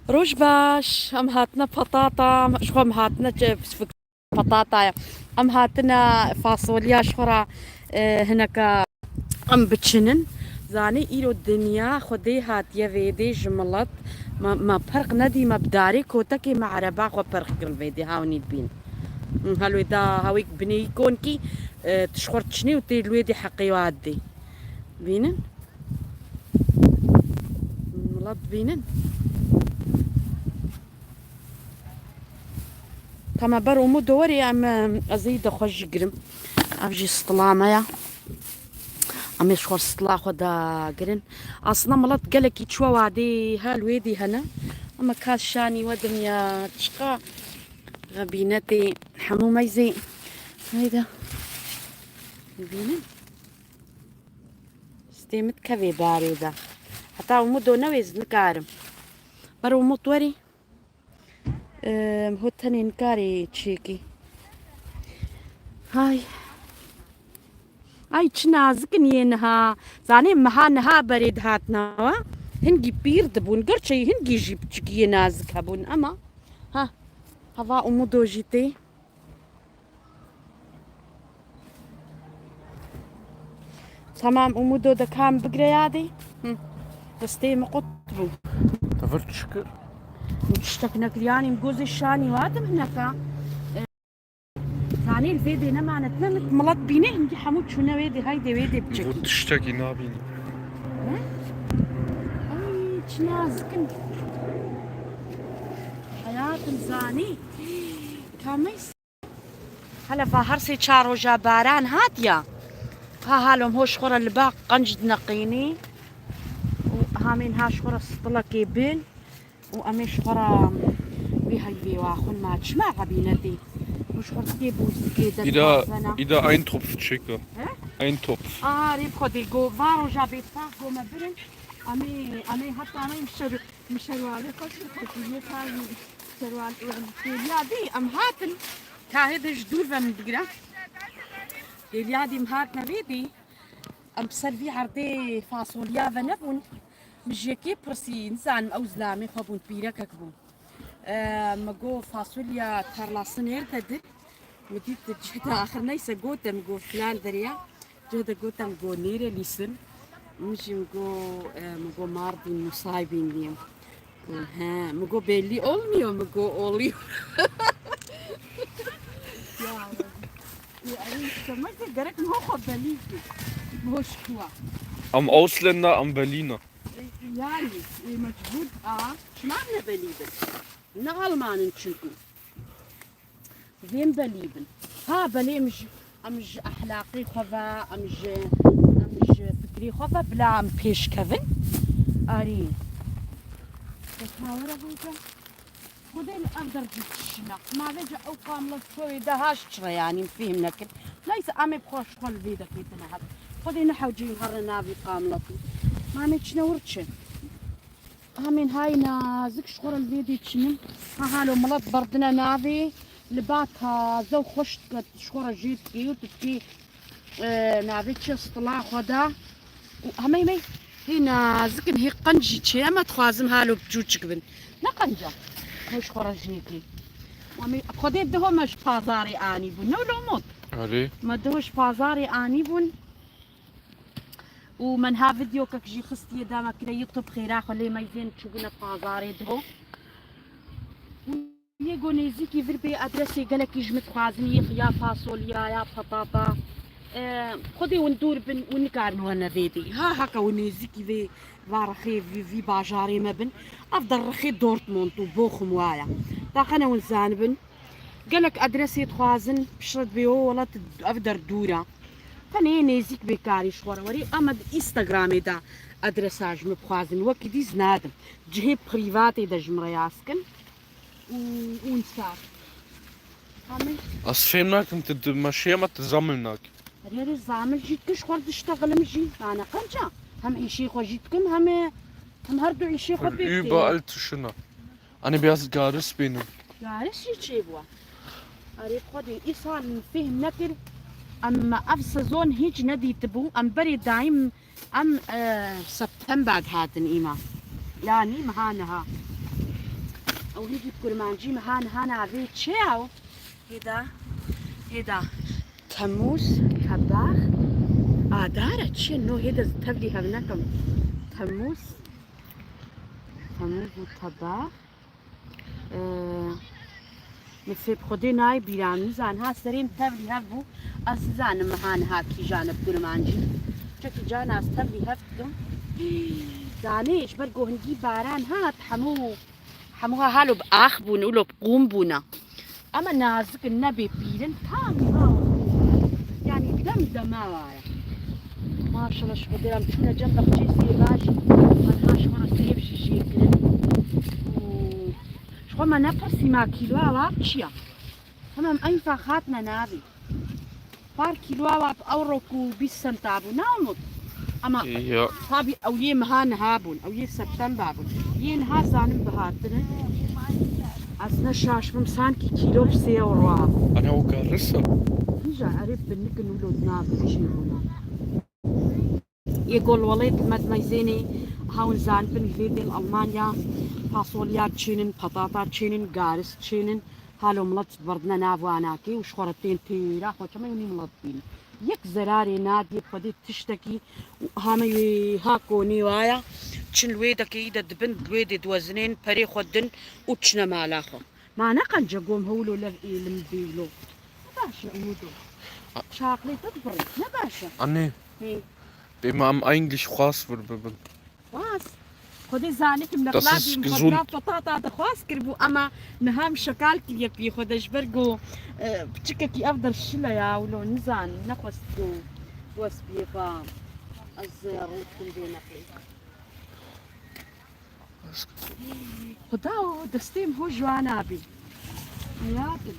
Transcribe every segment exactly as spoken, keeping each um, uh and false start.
Roj baş, em hatine patata, ji xwe em hatine çi, fik-, patata ye. Em hatine fasolya ji xwe re, e, hineka em biçinin. Zanî îro dinya Xwedê hatiye vêdê ji milet. Me, me perq nedî, me bi darê kotekê me ereba xwe perq kirin vêdê, hawnî dibîn. Him, helwê da hawêk binêyî konkî, e, tu ji xwe re çinê û tê li wê dê heqê wa didê. Bînin. Milet bînin. Tamam, ber û mû do werê em, em, ez ê de xwe jî girim. Ev jî stila me ya. Em ê ji xwe stila xwe da girin. Aslında milet gelekî çuwa wadê hel wê dî hene. Ama kas şanî we dim ya çiqa xebînetê hemû meyzê. Hayda. Bînin. Stê min dikevê barê de. Heta û mû do newêz nikarim. Ber û mû werî. Em, ho tenê nikarê çêkî. Hay. Ay, çi nazik in yê niha. Zanê meha niha berê dihatnawa. Hingî pîr dibûn. Gerçeyi hingî jî piçikî yê nazik hebûn. Ama, ha, hava umudo jî tê. Tamam, umudo de kam bigre yadê. Hı. Destê min qut bû. Tevir çi kir? Min tiştek nekir, yanî min gozê şanî wadim hineka. E, zanî li vê dê nemanet ne, min milet bîne, hingî hemû çûne wê dê, haydê wê dê biçek. Got tiştekî nabîne. He? Ay, çi nazik in. Hayatım zanî. Kameys. Hele va her sê çar roja baran hat ya. Ha halom hoş xwe re li ba qenc dineqînî. Û hamên ha ji xwe re stilekê bin. Û em ê ji xwe re vî heyvê wa xwin ma çima xebînetê. Û ji xwe re tê bû zikê de Îda, dixwazena. Îda Eintopf çêka. He? Eintopf. Aa, rê bi xwe dê go, va roja bêtfaq go me birin. Em ê, em ê heta me şer Min şerwalê xweş û xweşî yê kar min şerwal, têliya dî em hatin. Kahê de ji dûr ve min digire. Têliya dî em hatine vê dî. Em bi ser vî erdê fasolya ve nebûn. Min ji yekê pirsî, nizanim ew zilamê xwe bûn, pîrekek bû. E, min got fasolya tarlası nerede dir? Min dît cihê de axir neyse gote, min got filan derê ya. Cihê de gote, min got nêrelîsin. Min jî min got, e, min got Mardin, Nusaybin diyeyim. Got, he, min got belli olmuyor, min got oluyor. Ya, e, e, işte, gerek mi xwe belî ki? Boş kuwa. Am Ausländer, am Berliner. E, yani, e, mecbur a, çima ne belî bin? Ne Almanin çünkü. Vêm belî bin. Ha, belê em ji, em ji ehlaqê xwe ve, em ji, em ji fikrê xwe ve bila em pêş kevin. Arî. Te tawere bûke. Xwedê li ev dercî çişine. Ma vêca ew qamlet şoyê de haş çi re, yanî fêhm nekir. Neyse, em ê bi xwe ji xwe li vê dekê tine heb. Xwedê ne hewceyî herre navî qamletî. Ma em ê çine wir çi? Amên hay nazik ji xwe re li vê dê çinim. Ha halo milet berdine navê. Li ba taze û xweş dike, ji xwe re jê dikê û tu dikê, e, navê çi stila xwe de. Û hemey mey hê nazik in, hê qenc jî çê. Em dixwazin halo biçûçik bin. Ne qenca. Hê ji xwe re jê dikê. Amê, Xwedê diho me ji pazarê anî bûn. Ne lomot. Erê. Me diho ji pazarê anî bûn. Û me niha vîdeokek jî xistiye da me kire YouTube, xêra xwe lê meyzên çûbûne pazarê diho. Û yê go nêzîkî vir bê adresê gelekî ji min dixwazin yê ya fasolya ya patata. E, Xwedê hûn dûr bin û nikarin werne vê dê. Ha heke hûn nêzîkî vê va rixê vî, vî bajarê me bin. Ev der rixê Dortmund û Bochum waya. Taqene hûn zanibin. Gelek adresê dixwazin, piştre dibê, o welat ev der dûr e. Tenê nêzîk bê karî ji xwe re werî, ama di Instagramê de adresa ji min bixwazin, wekî dî ez nadim. Cihê prîvatê de ji min re yaz kin. Û, û wisa. Hamî. Ez fêm nakim, tu di meşiya me tu zamil nakî. Erê, erê, zamil jî dikin, ji xwe re diştexilim jî. Mane qenca. Hem îşê xwe jî dikim, hem, hem her du îşê xwe pêk tê. Über all tişina. Anî biraz garis bînim. Garis jî çêbû. Erê Xwedê, îsal min fêhm nekir. Em ev sezon hîç nedîtibû. Em berê dayîm, em, e, September dihatin îma. Yanî meha niha. Ew hêdî bi kurmancî meha niha navê çi ye ew? Hêda, hêda. Temûz, tebax. Adar e çi ye? No hêde ez tevlî hev nekim. Temûz. Temûz û tebax. Ee, min fê bi Xwedê nayê bîra min, nizan ha serê min tevlî hev bû. Ez nizanim meha niha kîjan e bi kurmancî. Çekî cana ez tevlî hev dikim. Zanê, ji ber ku hingî baran hat, hemû, hemû ha halo bi ax bûn, wilo bi qûm bûne. Ama nazik in, nebê pîr in, tam ha. Yanî dem dema wa ye. Maşallah, ji Xwedê re em çûne cem baxçeyê sêva jî. Anha ji xwe re sêv jî jê kirin. Û ji xwe me nepirsî ma kîloya wa bi çi ye. Hema em eynî fa hatine navê. Par kîloya wa bi ewro ku bîst senta bû, ne Umut? Ama Ya. Tabî ew yê meha niha bûn, ew yê septemba bûn. Yê niha zanim bihatin in. Ez ne şaş bim, sankî kîlo bi sê ewro a. Ana o garisa. Hîja erê binik in wilo di nav jî bûne. Yê gol welê di me di meyzênê hewin zanibin, vê bên Almanya fasolya çênin, patata çênin, garis çênin. Halo milet berdine nav wanakê û ji xwe re tên têra xwe çeme nî milet bînin. Yek zerarê nadê Xwedê tiştekî û hame wê ha konê waya çin li wê dekê î de dibin, li wê dê diwezinên perê xwe din û çine mala xwe. Ma ne qence gom hewlo lev êlim bîlo. Ne baş e Umudo. Çaqlê te dibirê. Ne baş e. Anne. Hey. Dema em eigentlich xwas wir bibin. Xwaz. Xwedê zanikim Das ist nexladî min gesund. Xwedra patata dixwaz kiribû, ama niha min şekal kiriye pî xwe de ji ber ku, e, piçikekî ev der şile ya wilo nizan nexwest ku wes pî xwe ez, e, rû dikim vê nexlê. Xuda û destê min ho ji wan abî. Hayatım.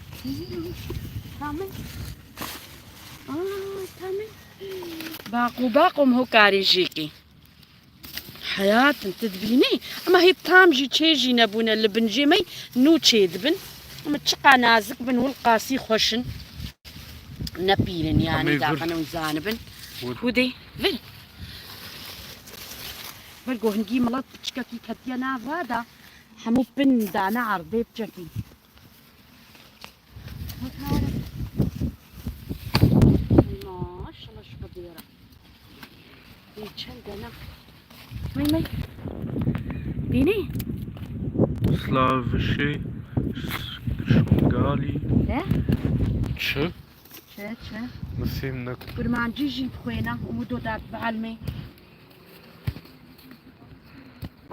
Tamam. Aa, tamam. Baqo, baqo min ho karê jêkê. Hayatım, tu dibînî? Ama hê tam jî çê jî nebûne li bin jê me nû çê dibin. Ama çiqa nazik bin, wilqasî xweş in. Ne pîr in yani, Em ê vir. Daxine û zanibin. Wir. Hûdê, vir. Vir gohingî milet piçkekî ketiye nav wa da. Hemû pin dane erdê piçekî. Maşallah şu kadar. Ê, çend dana. May, may. Dînî? Slavişê Şingalî. He? Çi? Çi, çi? Nisêm nek. Kurmancî jî dixwêne, Umudo dat bi elmê.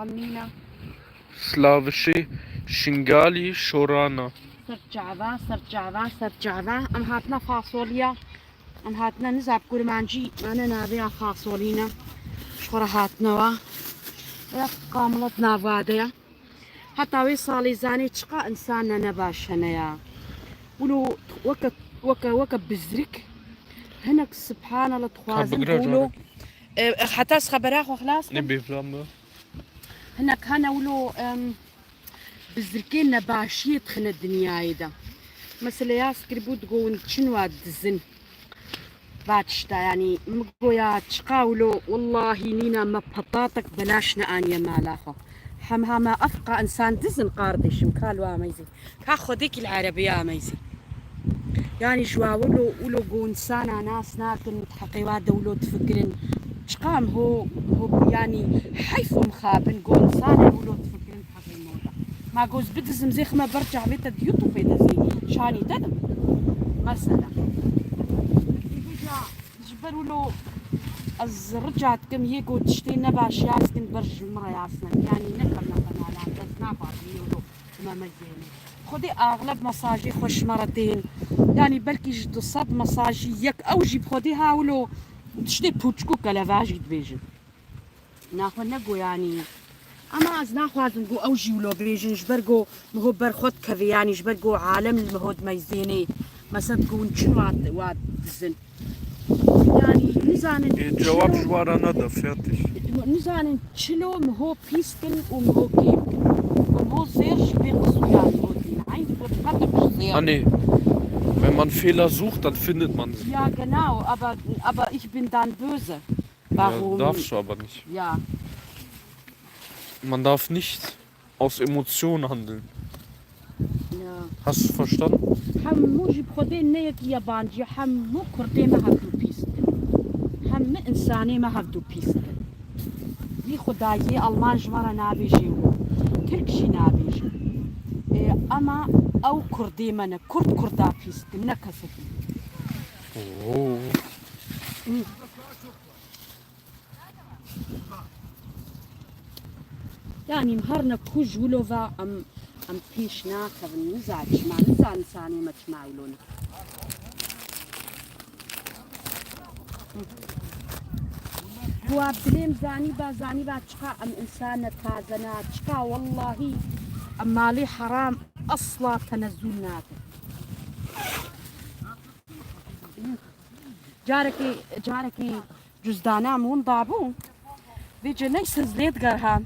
Emîne. Slavişê Şingalî şorana. Ser çava, ser çava, ser çava. Em hatine fasoliya. Em hatine niza bi kurmancî, mane navê ya fasolî ne. Ji xwe re hatine wa. Ya qamilet nava de ya. Heta wê salê zanê çiqa însan ne nebaş hene ya. Wilo weke, weke, weke bizrik. Hinek subhanallah dixwazin bigira wilo. Carek. E, e, heta ez xebera xwe xilas kim. Ne bêfilan be. Hinek hene wilo, em, bizirkê nebaşiyê dixine dinyayê de. Mesela yaz kiribû digo hûn çin wa dizin. Va tişta, yanî, min goya çiqa wilo, wallahî nîna me petatek belaş neaniye mala xwe. Hem hema efqa însan dizin qardeşim, ka li wa meyzê. Ka xwedêkî li erebiya meyzê. Yanî ji wa wilo, wilo go însana nas nakin, heqê wa de wilo difikirin. Çiqa em ho, ho, yanî heyf û mixabin, go însanên wilo difikirin. Ma goz bidizim zê xime ber çavê te di YouTube-ê de zê şanî te dim. Mesela. Ji ber wilo ez rica dikim yê ku tiştê nebaş yaz kin ber ji min re yaz kin. Yanî ne kevne qenalan, ez naxwazim yê wilo xime mezênê. Xwedê axleb mesajê xwe ji me re tên. Yanî belkî ji du sed mesajî yek ew jî bi Xwedê ha wilo tiştê pûçik û keleva jî dibêjin. Naxwe ne goyanî. Ama ez naxwazim ku ew jî wilo bêjin, ji ber ku miho ber xwe dikeve, yanî ji ber ku alem li miho dimeyzênê. Mesela ku hûn çin wa, wa dizin. Yanî nizanin Ê, cewab çilo, ji wan re neda, fertig. Nizanin çilo miho pîs kin û miho kêm kin. Ku miho zêr ji pê qisûya miho tîne. Eyn ku diqetim ji zêr. Hani, wenn man Fehler sucht, dann findet man sie. Ja, genau, aber, aber ich bin dann böse. Ja, warum? Darfst du aber nicht. Ja. Man darf nicht aus Emotionen handeln. Ya. Hast du verstanden? Hemû jî bi Xwedê ne yek yabancî, hemû Kurdê me hevdû pîs dikin. Hemû insanê me hevdû pîs dikin. Wî Xwedayê Alman ji me re nabêje û Tirk jî nabêje. Ê, ama ew Kurdê me ne. Kurd Kurda pîs dikin, ne kesek. Oo. Yanî em her ne ku ji wilo ve em, em pêş nakevin, nizan çima, nizan insanê me çima wilo ne. Ku Abdilêm zanîba, zanîba çiqa em insan ne taze ne, çiqa wellahî em malê heram esla tenezûl nakin. Carekê, carekê cuzdana min winda bû. Vêce neyse ez lê digerha.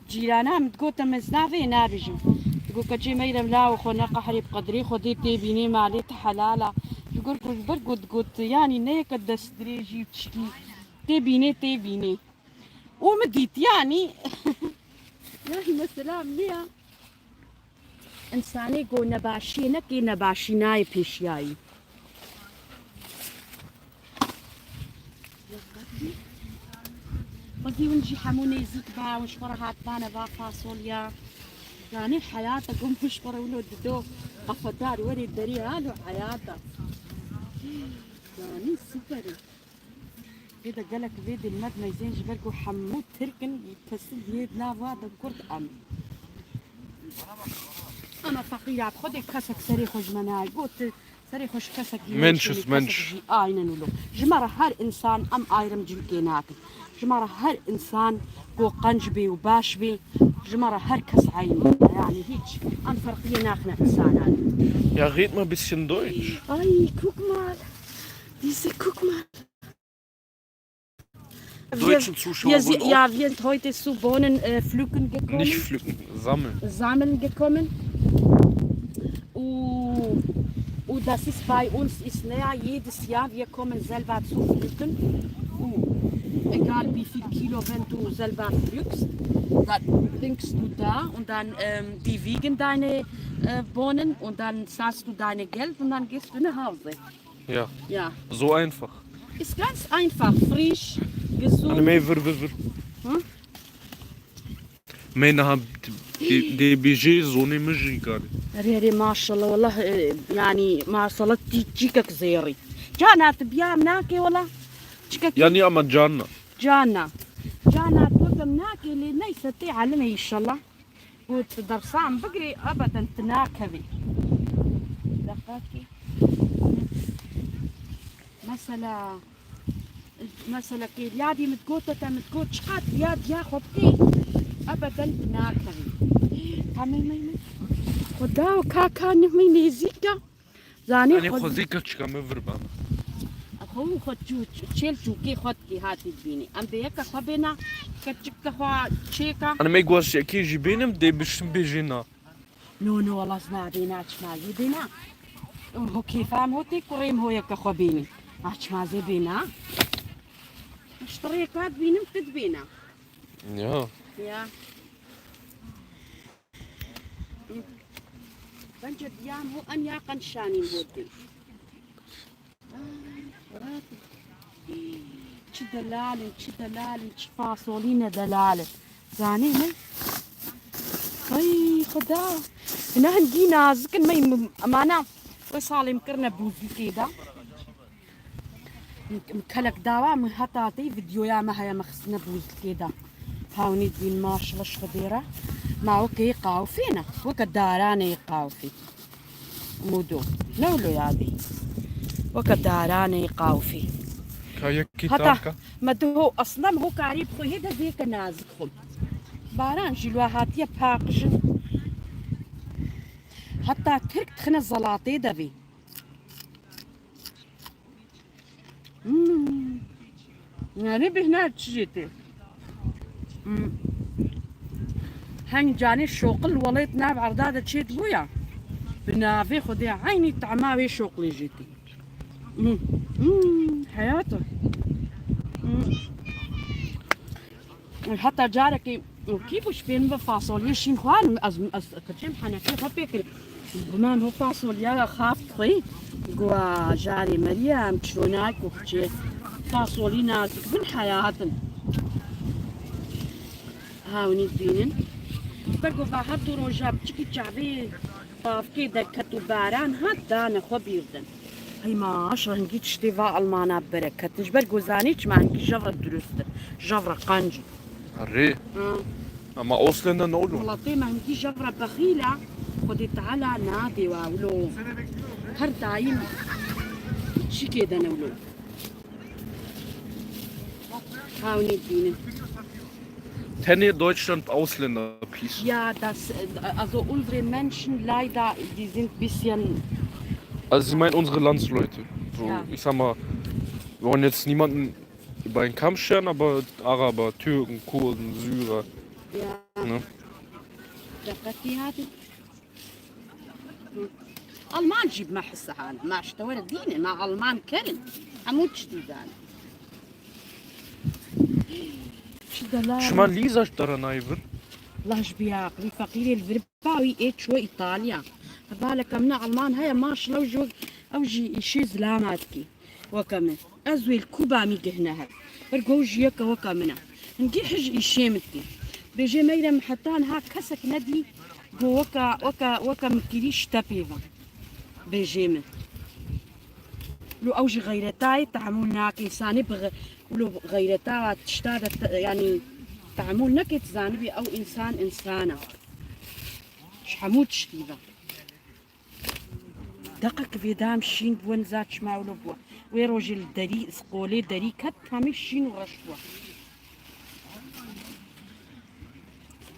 Cîrana min digot, em ez navê nabêjim. Digot, keçê Meyrem, lawo xwe neqehrê, bi qedrê Xwedê tê bînê, malê te helal a. Ji gor ku ji ber ku digot, yanî ne yeke destdirêjî û tişkî. Tê bînê, tê bînê. Û min dît, yanî. Yanî mesela min ya. Însanê ku nebaşiyê neke, nebaşî nayê pêşiyayî. Xwezî hûn jî hemû nêzîk be, hûn ji xwe re hatibane va fasolya. Yanî heyata ku hûn ji xwe re wilo dido, qefedar werê derê, alo heyata. Yanî super e. Vê de gelek vê dil me dimeyzên ji ber ku hemû Tirk in, kesin yê di nav wa de Kurd em. Ama feqîra bi xwe dê kesek serê xwe ji me nayê. Got serê xwe ji kesek yê Mensch şûnê ist kesek Mensch. Jî aynen wilo. Ji me re her insan em ayrımcılık nakin. Ji me re her insan ku qenc bê û baş bê, ji me re her kes eyn e. Yani hiç em ferqiyê naxine insanan. Ja, red mal ein bisschen Deutsch. Ay, guck mal. Diese, guck mal. Deutschen Zuschauer Wir, wollen si- ja, wir sind heute zu Bohnen äh, pflücken gekommen. Nicht pflücken, sammeln. Sammeln gekommen. Und, und das ist bei uns ist näher, jedes Jahr wir kommen selber zu pflücken. Und egal wie viel Kilo, wenn du selber pflückst, dann bringst du da und dann ähm, die wiegen deine äh, Bohnen und dann zahlst du deine Geld und dann gehst du nach Hause. Ja, Ja, so einfach. ist ganz einfach, frisch, Hani gesund. me vur vur vur. Hı? Me niha dê dê bêjê zonê min jî karî. Erê, erê, maşallah, wallah, e, yani, maşallah, çi- çîkek zêrî. Cana tu biya em nake, wallah. Çîkek Yani ama canla. Cana. Cana tu em nake, lê neyse, tê elime inşallah. Got dersan bigirê, ebeden tu nakevî. Deqakê. Mesela, mesela kê yadî min gote te, min got çiqat ya diya xwe bikê, ebeden tu nakevî. Tamê me me. Xuda û kaka nihmî nêzîka. Zanî Hani xwe xwezî keçika me vir ba. Xwe û xwe çû, çêl çûkê xwe dikê hatî dibînî. Em bê yeke xwe bêna, keçike xwe çêka. Hani me guaz yekê jî bênim dê biştim bêjê na. No, no, wala ez nabêna, çima zê bêna. Ho kêfa em ho tê kurê em ho yeke xwe bênî. Ah, çima zê bêna. Ji rêka dibînim tu dibêna. Ya. Ya. Bence diyam ho em ya qenşanîn ho tê. Çi delalin, çi delalin, çi fasolîne delalin. Zanî ne? Ay Xuda. Hine hingî nazik in me, emana wê salê min kirine bûzlikê de. Min kelek dawa min heta tê videoya me heye me xistine bûzlikê de. Hawnî dibîn maşallah ji Xwedê re. Ma weke yê qawfê ne. Weke daranê yê qawfê. Mudo. Ne wilo yadê. Weke daranê qawfî. Ka yekî Heta tarka. Me diho aslında ho karî bi xwe hê de vêke nazik xwe. Baran jî li we hatiye paqijin. Heta Tirk dixine zelatê de vê. Hmm. Yani bihna çi jê tê. Hmm. Heng canê şoqil welêt nav erda de çêt bûya. Bi navê Xwedê eynî tema wê şoqlê jê tê. Hmm. Hmm. Heyata. Hmm. Heta carekê Û kî bû ji pê min ve fasoliyê şîn xwarin, ez, ez qicêm henekê xwe pê kir. Gumam ho fasolya xaft xwe. Gua jarê Meryem, çironak û kiçê fasolî nazik bin heyatin. Hawnî dibînin. Be gova her du roja biçikî çavê bavkê derket û baran hat dane xwe bîrdin. Hey maşallah, hingî tiştê va Almana bereketin. Ji ber ku zanî çima hingî jevre dirust in. Jevre qenc in. Erê. Ha. Ama Ausländer ne oluyor? Welatê me hingî jevre bexîl e. Xwedê Teala nadê wa wilo. Her daim çîkê de ne wilo. Hawnî dibînin. Tenê Deutschland Ausländer, please. Ja, das, äh, also unsere Menschen leider, die sind bisschen Also, Sie meinen unsere Landsleute. So, Ja. Ich sag mal, wir wollen jetzt niemanden über einen Kamm scheren, aber Araber, Türken, Kurden, Syrer, Ja. Ne? Dikkatli hadi. Alman jî bi me hise hane. Ma ji te were dîne, ma Alman kerin. Hemû tiştî zanin. Çi delal. Şima Lîza ji te re nayê vir? Laj bi aqilî feqîrê li vir bawî ê ço Îtalya. Hevaleke min a Alman heye, maşallah, ew jî, ew jî îşê zilama dikî. Weke min. Ez wê li Kuba mî gihne hev. Ergo ew jî yeke weke min e. Hingî hij îşê min dikî. Bêjê Meyrem heta niha kesek nedî go weke, weke, weke min kirî ji te pê ve. Bêjê min. Lo ew jî xeyreta ye, tehemûl nake. Însanê bi xe-, lo xeyreta wa tişta de te-, yanî tehemûl neke, tu zanibî ew însan, însan e. Ji hemû tiştî ve. Deqek vê dam şîn bû, niza çima wilo bû. Wê rojê li derî, skolê derî ket, hemî şîn û reş bû.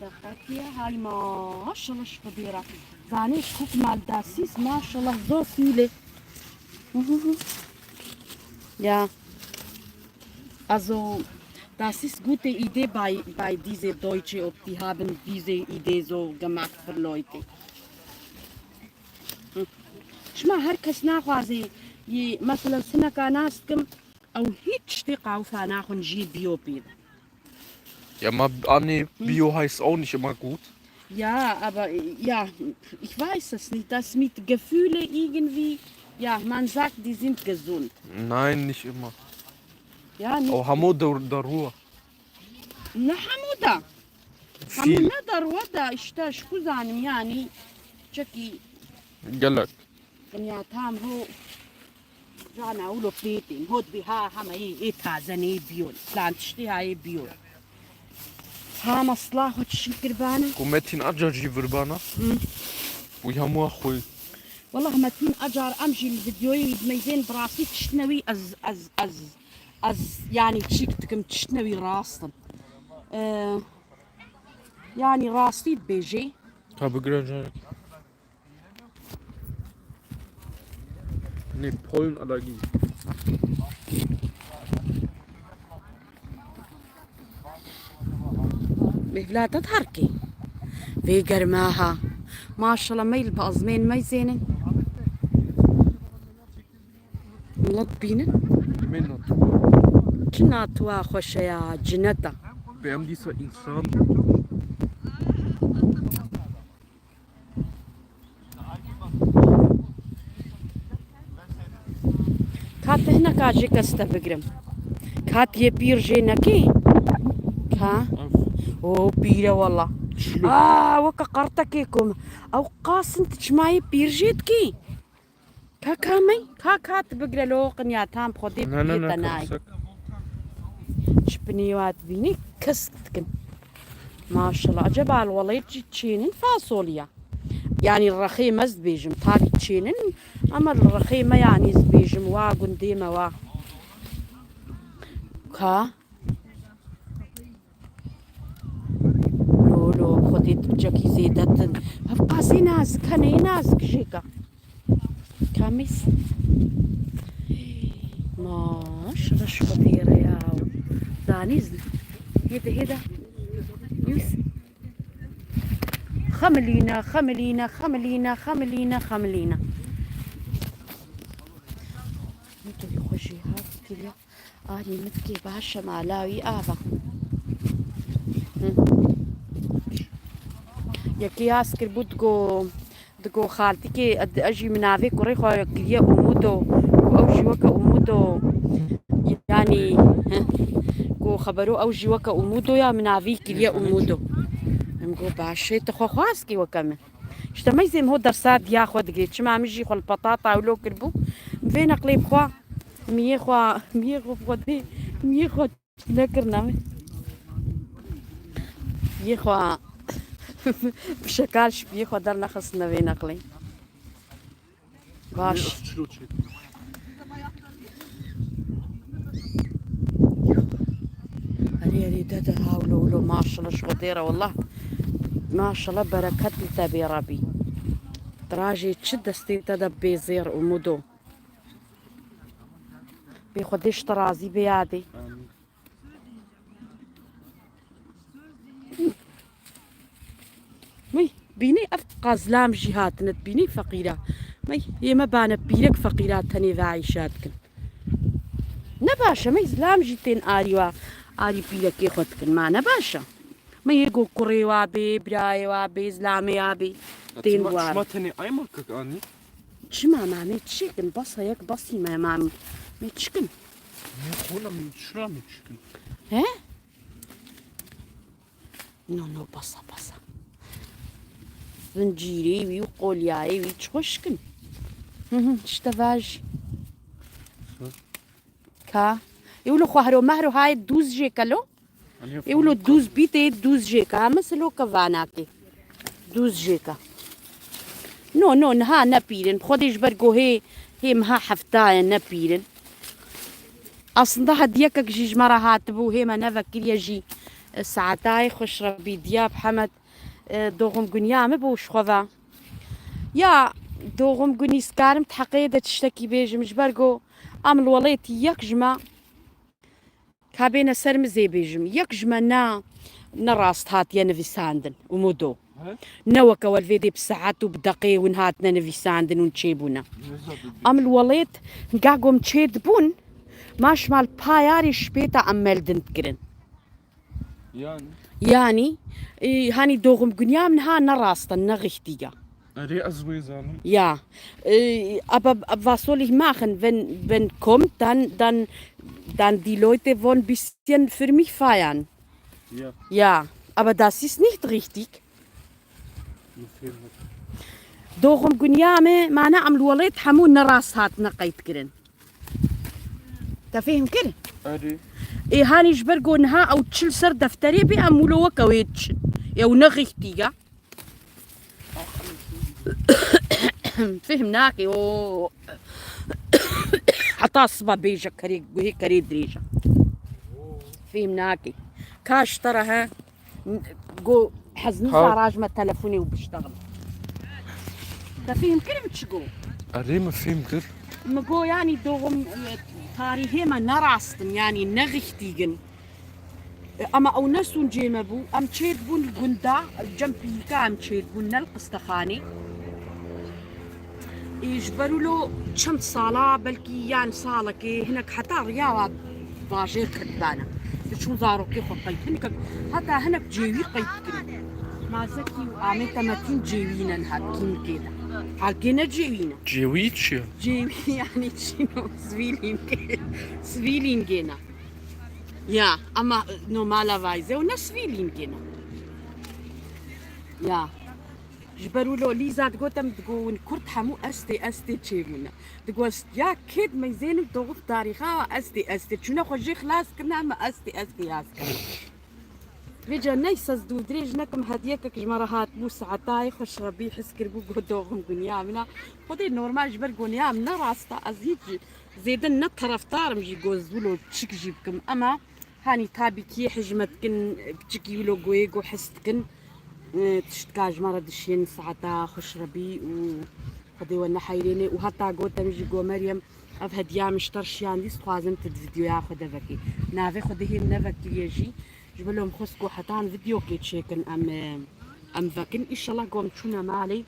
Deqek ye, hay maşallah ji Xwedê re. Zanê kuk mal dasis, maşallah, so viele. Ja. Also, das ist gute Idee bei, bei diese Deutsche, ob die haben diese Idee so gemacht für Leute. Hı. Şima her kes naxwaze, yê, mesela, sineka nas dikim, ew hiç tiştê qawfa naxwin jî biyo pê. Ja, ma, Anne, Bio heißt auch nicht immer gut. Ja, aber, ja, ich weiß es nicht. Das mit Gefühle irgendwie, ja, man sagt, die sind gesund. Nein, nicht immer. Ja, nicht. Ew hemû der-, derû. Ne hemû da. Hemû Viel. Ne derû da, işte, ji ku zanim, yani, çekî Gelek. Dinya tam ho. Cana ulo pêtên, hot bi ha hema yê, yê taze nê biyon. Plan tiştê ha yê biyon. Ha masla ho tişin kirbane. Ku Metin Acar jî virbana. Hı. Wî hemû xwe. Wallah Metin Acar em jî li videoyê wî dimeyzên bi rastî tiştine wî ez, ez, ez, ez, yani çîk dikim tiştine wî rast in. Ee, yani rastî dibêjê. Ka bigire carekê. Nê, Pollenallergie. Mevlata tarkê. Vê germa ha. Maşallah, meyl bi azmên meyzênin. Milet bînin. Min natuwa. Çi natuwa xweş e ya, cineta. Pê em dîsa însan. Ka te hineka jê kes te bigrim. Ka tu yê pîr jê nekî? Ka? O pîr e wela. Çilo. Aa, weke qertekê ku min. Ew qasin tu çima yê pîr jê dikî? Ka, ka mey, ka, ka tu bigre lo qinya tam xwedê. Ne, ne, ne, piyê te nayê. Kesek. Çipinê wa dibînî kesk dikin. Maşallah. Acaba li welayê çi çênin fasolya? Yani rexê me ez dibêjim, takî çênin, ama li rexê me yani ez dibêjim wa gundê me wa. Ka? Lo, lo, xwedê tu cekî zêde din. Ev qasî nazik, heneyê nazik jêka. Kamîs. Maşallah ji xwedê re ya. Danîz. Hêde, hêde. Yus. Xemilîne, xemilîne, xemilîne, xemilîne, xemilîne. Motorê xwe jê hat kiriye. Arî min dikê baş e, mala wî ava. Hı. Yekê yaz kiribû digo, digo xaltikê, ez jî min navê kurê xwe kiriye Umudo. Ew jî weke Umudo. Yanî, ku xebero ew jî weke Umudo ya, min navî kiriye Umudo. Em got, baş e, tu xwe xwaz kî weke min. İşte meyzê min ho dersa diya xwe digê. Çima min jî xwe li petata wilo kiribû. Vê neqlê bi xwe, miyê xwe, miyê xwe bi xwe dê, miyê xwe nekirine min. Yê xwe bi şekal şipiyê xwe dernexistine vê neqlê. Baş. Erê, erê, de, de, ha, wilo, wilo, maşallah, ji Xwedê re, wallah. Maşallah, bereket li te bê, Rebî. Dirajê çi destê te de bê zêr û mudo. Bê Xwedê ji te razî bê yadê. Amîn. Mey, bînî ev qazlam jî hatine, bînî feqîra. Mey, yê me bane pîrek feqîra tenê ve eyşa dikin. Ne baş e, mey, zilam jî tên arî wa, arî pîrekê xwe dikin. Ma ne baş e. Mey, yê go kurê wa bê, birayê wa bê, zilamê wa bê, tên wa. Çima tenê ay markek anî? Çima mamê çikin? Basa yek basî me mamê. Me çikin? Ne kola me çira me çikin? He? No, no, basa, basa. Zincîrê wî û qolyayê wî çi xweş kin. Hı hı, işte vaj. Hı. Ka. Ewlo xwehro mehro hayê dûz jê kelo. Ewlo dûz bî tê dûz jê ka. Heme silo ke vanakê. Dûz jê ka. No, no, niha ne pîrin. Xwedê ji ber go hê, hê miha hefta ye, ne pîrin. Aslında hediyekek jî ji me re hatibû, hê me nevekiriye jî, e, saetayê xweş re bî, Diyab Hemed, e, doğum günü ya min bû ji xwe ve. Ya, doğum günü, dikarim di heqê de tiştekî bêjim, ji ber go em li welêtî yek ji me Ka bêne ser min zê bêjim, yek ji me ne, ne rast hatiye nivîsandin, Umudo. He? Ne weke welvêdê bi saet û bi deqê hûn hatine nivîsandin, hûn çêbûne. Ne zaten. Em li welêt, ga gom çê dibûn, ma şima li payarê şibêta em meldin dikirin. Yani? Yani, e, hani doğum günü ya min ha ne rast e, ne richtige. Erê, ez wê zanim. Ja. Äh, aber, aber was soll ich machen, wenn, wenn kommt, dann, dann, dann die Leute wollen bisschen für mich feiern. Ja. Ja, aber das ist nicht richtig. Min fêm nekir. Doğum günü ya me, mana em li welêt hemû ne rast hatine qeyd kirin. Te fêhm kir? Erê. Ê, hanî ji ber ku niha ew çil ser defterê bê, em wilo weke wê diçin. Ew ne richtige. Fêhm nake, o. Heta siba bêje kerê, guhê kerê dirêj e. Fêhm nake. Ka ji te re he. Go, ez nizam rajme telefonê û biştexile. Te fêhm kir min çi go? Erê, min fêhm kir. Min go, yanî doğum, e, tarîhê me ne rast in, yanî ne richtig in. E, ama ew ne sûncê me bû. Em çêdibûn li gunda, cem pîlka em çêdibûn, ne li qistexanê. Ê, ji ber wilo çend sala, belkî yan salekê, hinek heta riya wa bajêr kirdibane. Diçûn zarokê xwe qeyd. Hinek, heta hinek cêwî qeyd dikirin. Ma Zekî û Amê Temetîn cêwî ne niha kîmkê de. Halkê ne cêwî ne. Cêwî çi ye? Cêwî yani çîno, sivîlîngê. Sivîlîngê ne. Ya, ama, e, normalerweise ew ne sivîlîngê ne. Ya. Ji ber wilo Lîza digot em digo win Kurd hemû estê estê çêbûne. Digo est-, ya kêt meyzênim doğum tarîxa wa estê estê. Çûne xwe jê xilas kirine, em estê estê yaz kirine. Vêca neyse ez dûv dirêj nekim, hediyekek ji me re hatibû, saetayê xweş Rebî his kiribû, got doğum günü ya min a. Xwedê normal ji ber goniya min ne rast e, ez hîç zêde ne terefdarim jî got ez wilo çik jî bikim. Ema Hanî tabî kî hijmet dikin, piçikî wilo goyê go hes dikin. E, tiştka ji me re dişiyên saeta xweş re bî û Xwedê we neheyrêne. Û heta gotem jî go Meryem, ev hediya min ji te re şiyandî, dixwazim tu di vîdeoya xwe de vekî. Navê Xwedê hê min nevekiriye jî. Ji ber lom xwest ku hetan vîdeokê çêkin em, e, em vekin. Îşallah gom çûne malê.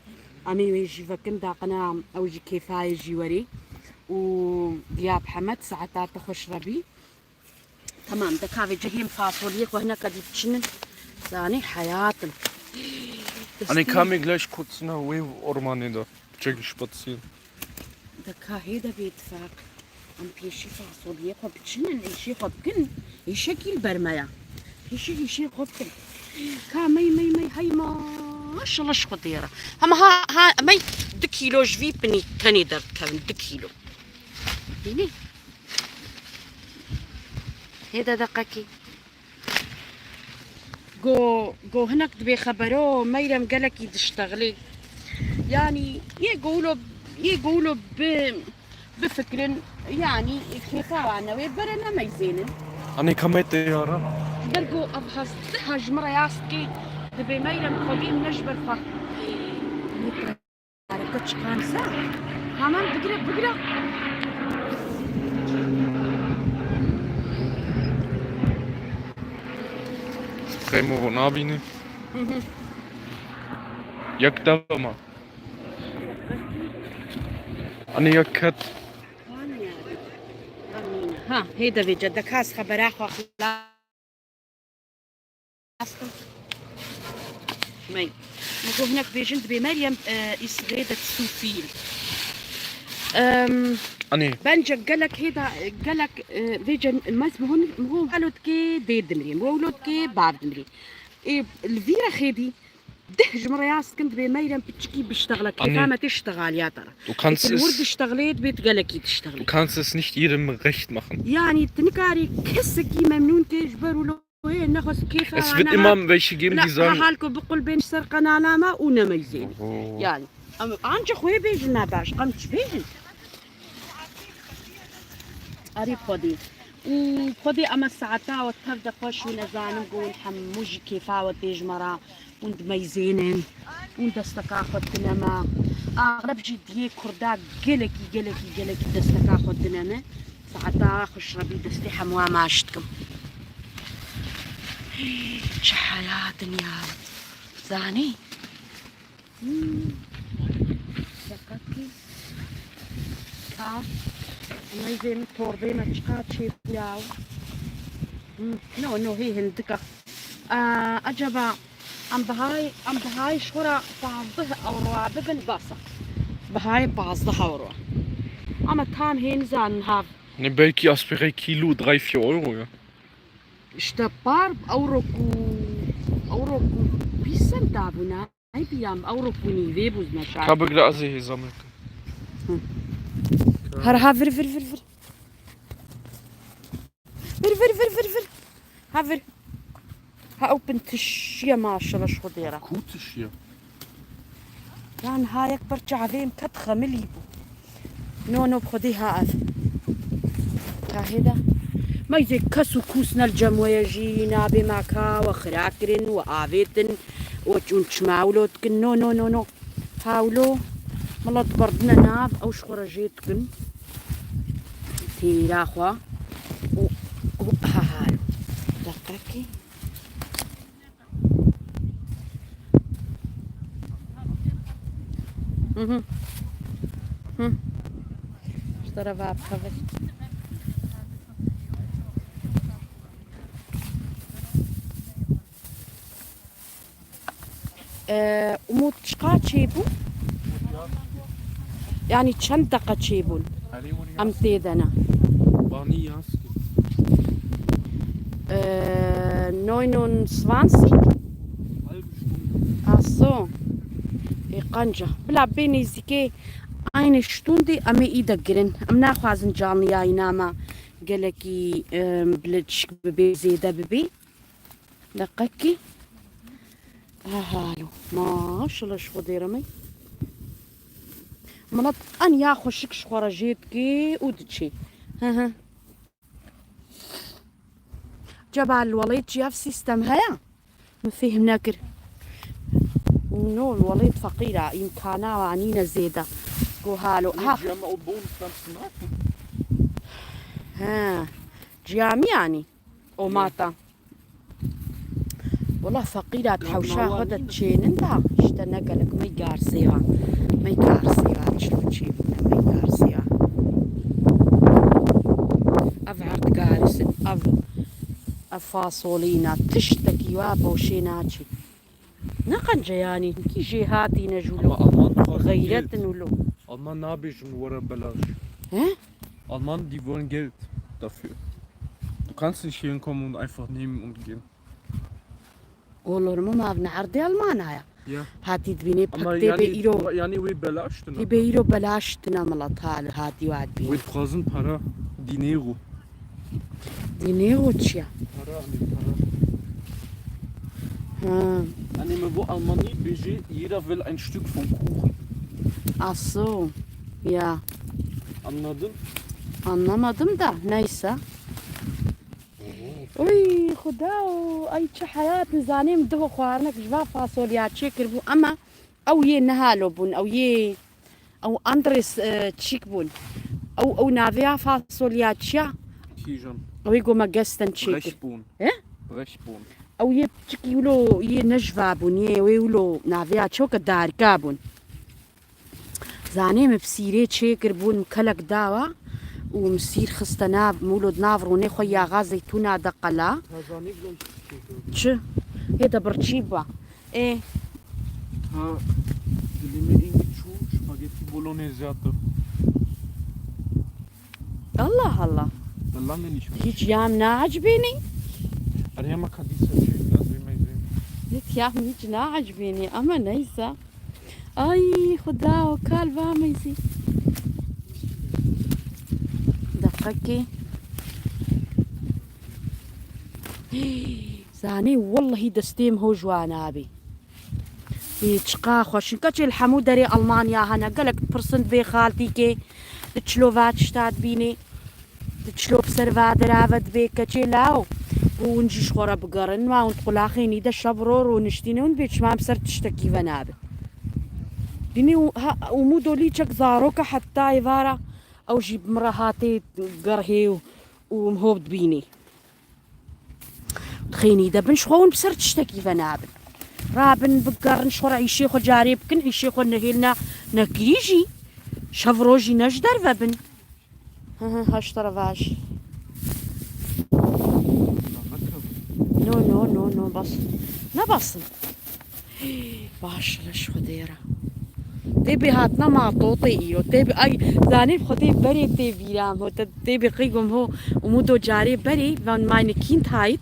Em ê wê jî vekin daqina ew jî kêfayê jî werê. Û Diyab Hemed saeta te xweş re bî. Tamam, de kavê cihêm fasoliyê xwe hineke dî biçinin. Zanî heyatin. Hani kam gleich kurz nach wê ormanê de çekî spazieren. Deka hê de bêtifaq. Em pêşî fasoliyê xwe biçinin, êşê xwe bikin. Êşekî li ber me ya. Êşê, êşê xwe bikin. Ka mey, mey, mey, hey maşallah ji xwe dêre. Hema ha, ha, mey du kîlo ji vî pinî tenê derdikevin, du kîlo. Bînî? Hê de deqekî. Go, go hinek dibê xebero, Meyrem gelekî diştexilê. Yanî, yê go wilo, yê go wilo bi, bifikirin, yanî, kêfa wan newê, bere nemeyzênin. Anê kamê teyara. Ger go ev hezdiha ji min re yas dikê, dibê Meyrem xwedî min ne ji ber xwe. Harika çıkarsa. Hemen bigire, bigire. Xeymo nabîne. Hı hı. Yek dev ma. Anî yek ket. Ha, hê devê cedek has xebera xwe xila. Mey. Min got hinek bêjin dibê Meryem, e, ist redet zu viel. Em, Anî. Bence gelek hêda, gelek, e, vêce mez bihun, min got helo dikê dê dimrî, min got wilo dikê bav dimrî. Ê, li vî rexê dî, deh ji min re yas dikin dibê Meyrem piçikî biştexile, Anî. Kêfa me tê ştexaliya te re. Du kannst Ê, tu li wir es, diştexilê dibê tu gelekî diştexilê. Du kannst es nicht jedem recht machen. Yanî tu nikarî kesekî memnûn kê ji ber wilo. Wê nexwest kêfa Es wan wird nehat. Immer welche geben, Bila die sagen, hal ku biqulbên ser qenala me û nemeyzên. Oh. Yani, em, anca xwe bêjin ne baş, qam çi bêjin? Arî Xwedê. Û Xwedê eme saeta we tev de xweş û nezanim ku hûn hemû jî kêfa we tê ji me re. Hûn dimeyzênin. Hûn desteka xwe dine me. Axreb jî diyê kurda gelekî, gelekî, gelekî desteka xwe dine me. Saeta xweş Rebî destê hemûa maş dikim. Çi heya dinya. Zanî? Hmm. Şaka kî. Ka. Meyzê min torbê me çiqa çêbûya. Hmm. No, no, hê hindika. Aa, acaba em bihayê, em bihayê ji xwe re pazdeh ewroa bibin bes e. Bihayê pazdeh ewro. Ama tam hê nizanin hav. Ne, belkî aspirê kîlo drei vier Euro ya. İşte par ewro ku, ewro ku bîst sent dabûna. Ay biyam ewro ku nîvê bû zmeşar. Ka bigre ez ê hêza me kim. Hı. Her ha vir, vir, vir, vir. Vir, vir, vir, vir, vir. Ha vir. Ha ew pin tişiye maşallah ji xwe dêre. Ku tişiye? Yan ha yek parça evê min ket xemilî bû. No, no, bi xwedî ha ev. Tahê de. Meyzê kes û kûs ne li cem we ye jî nabê me ka we xira kirin, we avêtin, we çûn çima wilo dikin. No, no, no, no. Hawlo, mila diberdine nav, ew ji xwe re jê dikin. Têra xwe. Û, û, ha, ha. Deqekê. Hı hı. Hı. Ji te re va bixebir. Ee, Umut çiqa çêbû? Yani çend deqa çêbûn? Em tê de ne. Ee, neunundzwanzig? Ach so. Ê qenca. Bila bê nêzîkê aynı Stunde em ê î de girin. Em naxwazin canliyayîna me gelekî, em, bileçik bibê, zêde bibê. Deqekî. Aha, lo. Maşallah, ji xwe dêre me. Milet aniya xweşik ji xwe re jê dikê û diçê. Hı hı. Ceba li welêt jî ev sîstem heye? Min fêhm nekir. No, li welêt feqîr e, îmkana wa nîne zêde. Go halo. Ha. Cem o bon sen sınav. He. Ciyamî yanî. O mata. Wela feqîra di hewşa xwe de çênin da, işte ne gelek mey garsêva. Mey garsêva, çilo çêbûne mey garsêva. Ev erd garisin, ev, ev fasolîna, tiştekî wa boşê naçî. Ne qence yani? Kî jê hatîne jû lo? Ama Alman dixwazin Xeyret Geld. Wilo. Alman nabêjin were belaş. He? Alman, die wollen Geld dafür. Du kannst nicht hier hinkommen und einfach nehmen und gehen. Olur mu, mav ne erdê Almanya? Ya. Hatî dibînê pek Ama tê bê yani, îro. Yani wê belaş tine. Tê bê îro belaş tine milet hal hatî wa dibînê. Wê dixwazin para, dinero. Dinero çi ya? Para, hani para. Ha. Hani me bo Almanî bêjî, jeder will ein Stück vom Kuchen. Ach so. Ya. Anladın? Anlamadım da, neyse. Uy, Xuda, ay çi heyat, nizanêm duho xwarinek ji va fasolya çêkiribû, ema ew yê nehalo bûn, ew yê, ew Andres, e, çîk bûn. Ew, ew navê ya fasolya çi ya? Kîjan? Ew ê go me gesten çêkir. Brechbûn. He? Brechbûn. Ew yê çikî wilo yê ne ji va bûn, yê wê wilo navê ya çi ke darika bûn. Zanê min bi sîrê çêkir bûn, min kelek dawa û min sîr xiste nav, min wilo di nav rûnê xwe yaxa zeytûna de qela. Çi? Hê de birçî ba. Ê. Ha, dilimê îngî çû, spaghetti bolognese yaptım. Allah Allah. Lange nicht mehr. Hiç yam naecibînî? Erê, ama ka dîsa çêkir, ez vê meyzê. Hiç yam hiç naecibînî, ama neyse. Ay, Xuda, o kal va meyzî. Deqekê. Hî, zanî, wellehî destê min ho ji wan nabê. Ê, çiqa xweş in. Keçê li hemû derê Almanya hene. Gelek dipirsin divê xaltîkê, di çilo va tişta dibînê, di çilo bi ser va derave dibê. Keçê law, û hûn jî ji xwe re bigerin. Ma hûn di qulaxê nî de şev ro rûniştîne hûn bê çima bi ser tiştekî ve nabe. Dînî û, ha, Umûdo lîçek zaroke heta êvara ew jî bi min re hatê gerhê û, û min hov dibînê. Xênî de bin, ji xwe hûn bi ser tiştekî ve nabin. Rabin, bigerin, ji xwe re îşê xwe carê bikin, îşê xwe nehêlina nekirî jî. Şev rojî ne ji derve bin. Hı hı, haş te re vaj. No, no, no, no, bas. Ne basin? Baş leş Xwedê re. Tê bê hatina matotê îro. Tê bê, ay, zanî Xwedê berê tê bîra min. Te, tê bê qîgom ho, Umûdo carê berê, van meine Kindheit.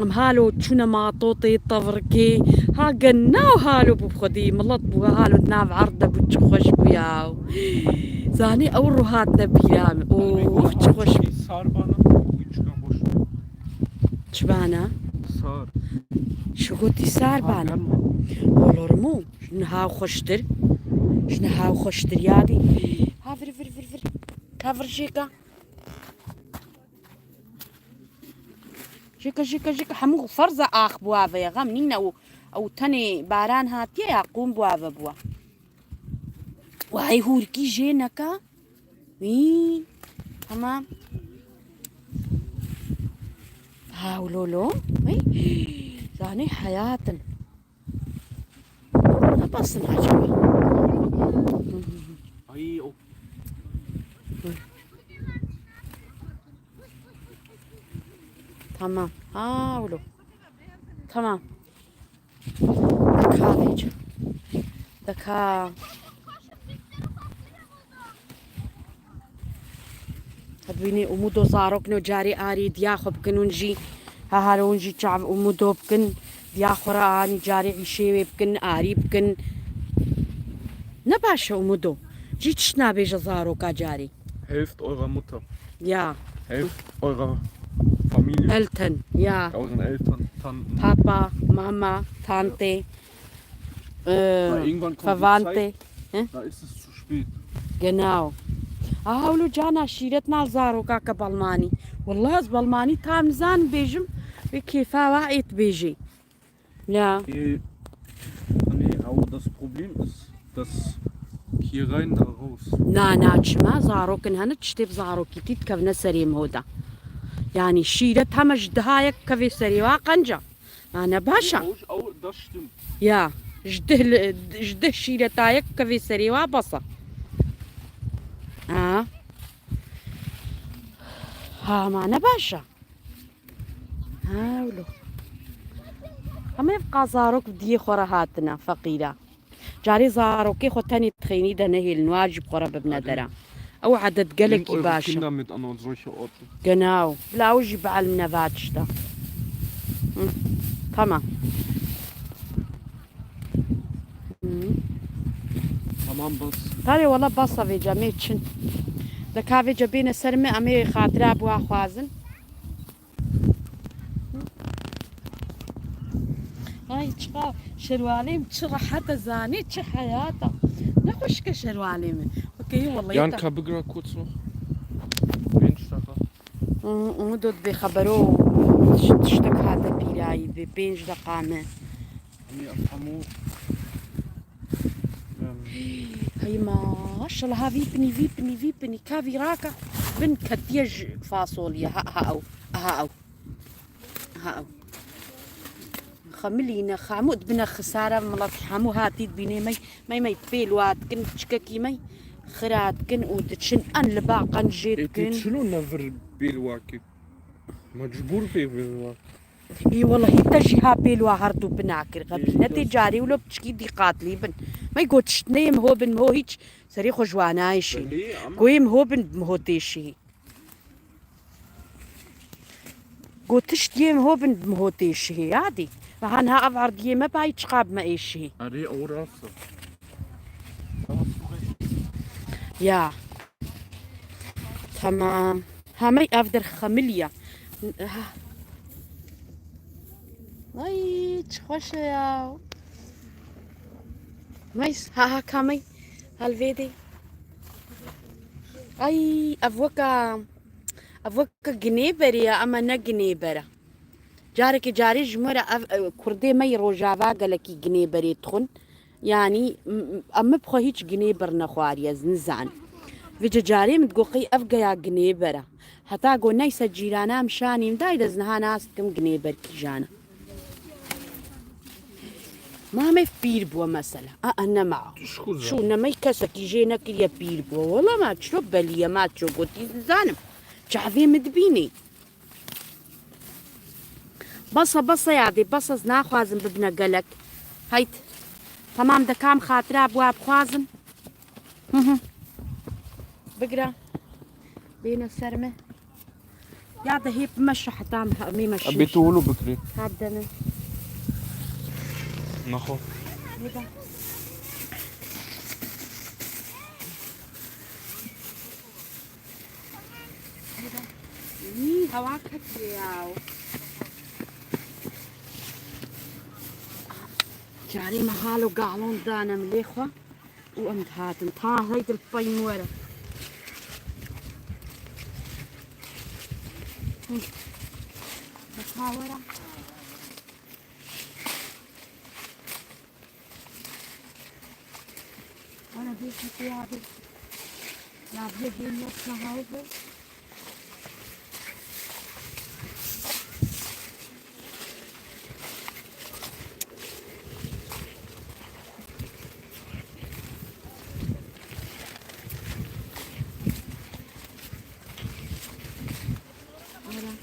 Em halo çûne matotê, tevrikê. Ha, genau halo bû Xwedê, milet bû, halo nav erd de bû, çi xweş bû ya. Zanî ew ro hatine bîra min. Oh, çi xweş. Sar bana, wî çika boş. Çi bana? Sar. Ji gotî sar bana. Olur mu? Ji niha xweştir. Ji niha xweştir yadî. Ha vir, vir, vir, vir. Ka vir jêka. Jêka, jêka, jêka. Hemû ferza ax bûa ve ye. Xem nîne û, ew tenê baran hatiye ya, qûm bûa ve bûa. Wahey hûrkî jê neka. Wî. Tamam. Ha, wilo lo. Wî. Zanê heyat in. Ne basin acaba? Ay, o. Tamam. Ha, wilo. Tamam. Deka vêca. Deka. Dibînî Umûdo zarok no carê arî diya xwe bikin hûn jî. Ha halo hûn jî çav Umûdo bikin. Diya xwe re anî carê îşê wê bikin, arî bikin. Ne baş e Umûdo. Cî tişt nabêje zaroka carê. Helft eurer Mutter. Ya. Helft eurer Familie. Eltern, ya. Euren Eltern, Tanten. Papa, Mama, Tante, äh, Verwandte. Weil irgendwann kommt die Zeit, da ist es zu spät. Genau. Aha, wilo cana şîret nal zaroka ke balmanî. Wallah ez balmanî tam nizan bêjim, wê kêfa wa êt bêjê. Ja. Äh, nee, aber das Problem ist, das hier rein, da raus. Na, na, çima? Zarokin hene tiştê bi zarokîtî dikevne serê min hoda. Yani şîret heme ji dihayek kevê serê wa qenca. Na, ne baş e? Au, au, das stimmt. Ya, ji dih li, ji dih şîretayek kevê serê wa bes e. Ha. Ha, ma ne baş e? Ha, wilo. Hemê ev qazarok bi diyê xwe re hatine, feqîra. Carê zarokê xwe tenê dixeynî de nehêlin, wa jî bi xwe re bibine dera. Ew edet gelekî baş e. Genau. Bila ew jî bielimne va tişta. Hı. Tamam. Hı. Tamam, bas. Tarê wela basa vêca mê çin. De ka vêca bêne ser me, em ê xatira bi wa xwazin. Ay, çiqa şerwalê min çi rehet e, zanî çi heyat e. Ne xweşik e şerwalê min. Wekî wellahî. Yan ta- ka bigira koç no. Pênc deqa. Hı, hı, dot bêxebero tiş-, tiştek hate pîrayî bê pênc deqa me. Hemî ev hemû, em, Hey maşallah, ha vî pinî, vî pinî, vî pinî, ka vî raka bin ketiye ji fasoliye. Ha, ha ew, ha ew, ha ew. Xemilîne, xemû dibine xisare milet, hemû hatî dibînê mey, mey, mey pêl wa dikin, çikekî mey xira dikin û diçin en li ba qenc jê dikin. Ê, tê çilo nevir pêl wa kir? Mecbûr bê pêl wa. Ê, wellahî te jî ha pêl wa her du bina kir. Xebî ne tê carî wilo piçkî dîqatlî bin. Me got tişt neyê miho bin miho hîç serê xwe ji wa nayê şî. Belê, ama Goyê miho bin miho tê şî. Got tişt yê miho bin miho tê şî. Yadî. Ve han ha ev erdiyê me bayî çiqa bi me ê şî. Erê, ew rast e. Ya. Tamam. Hamey ev der xemiliya. Ha. Ay, çi xweş e ya. Meys, ha, ha, kamey. Helvêdê. Ay, ev weka, ev weka ginêberê ya, ama ne ginêber e. Carekê carê ji me re ev, e, kurdê me yê Rojava gelekî ginêberê dixwin. Yanî, m-, m-, em bi xwe hîç ginêber nexwariye, ez nizanim. Vêca carê min digot qey ev geya ginêber e. Heta got neyse cîrana em şanî min dayî de ez niha nas dikim ginêber kîjan e. Ma me pîr bû mesela. A, a, nema. Çû nemey kesekî jê nekiriye pîr bû. Wela ma çilo beliye ma ço gotî nizanim. Çavê min dibînî. Basa, basa yadê, basa, ez naxwazim bibine gelek. Heyt. Tamam de kam xatira bi wa bixwazim. Hı hı. Bigira. Bêne ser me. Ya de hê bime şahtan, ha, mê me Ebê şiş. Tu wilo bikirî. Hab de min. Naxo. Nêbe. Wî hewa ketiye ya. Carê me halo galon dane min lê xwe û em dihatin. Ta hey dil pey min were. Hı. Beka were. Ana bir şey abi. Ya bir gün yok daha oldu. Ara.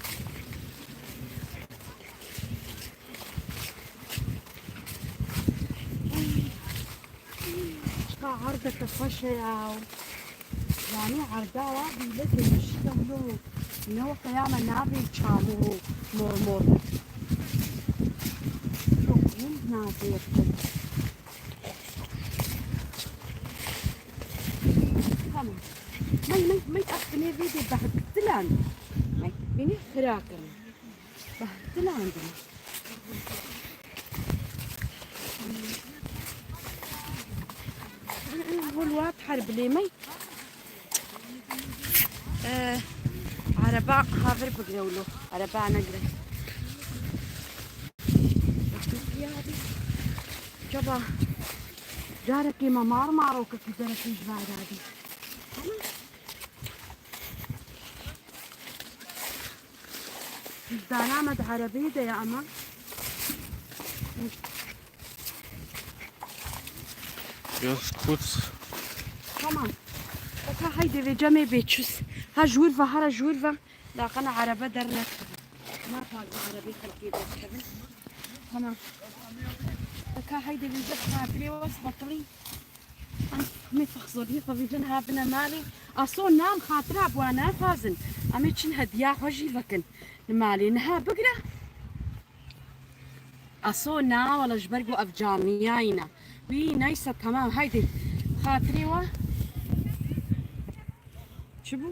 Çiqa erdeke xweş e ya. Yanî erda wa bîle demişî de wilo ne wexeya me nabê çamûr û mor mor. Çok hûn nabê. Tamam. Mey, mey, mey, ev binê vê dê behdilan. Mey, binê xira kirin. Bah, dilandin. Hol wat her bilê me. Ee, araba havir bigire wilo. Araba negire. Caba. Carekê me mar marokekî derekî ji vay dadî. Dana me di erebeyê de ye ama. Yaz kut. Tamam. Eka haydi ve cemê bê çûs. Ha jûr ve, hara jûr ve. Laqena erebe dernekevin. Naxwazim erebê xelkê derkevin. Tamam. Ka heyde vêje xatirê we, ez betilî. Em ê fexzolî xwe vêjin, ha bine malê. Aso nam xatira bi wan nafazin. Em ê çin hediya xwe jî vekin. Li malê niha bigire. Aso na, wala ji ber ku ev camiyayî ne. Wî neyse, temam, heyde. Xatirê we. Çi bû?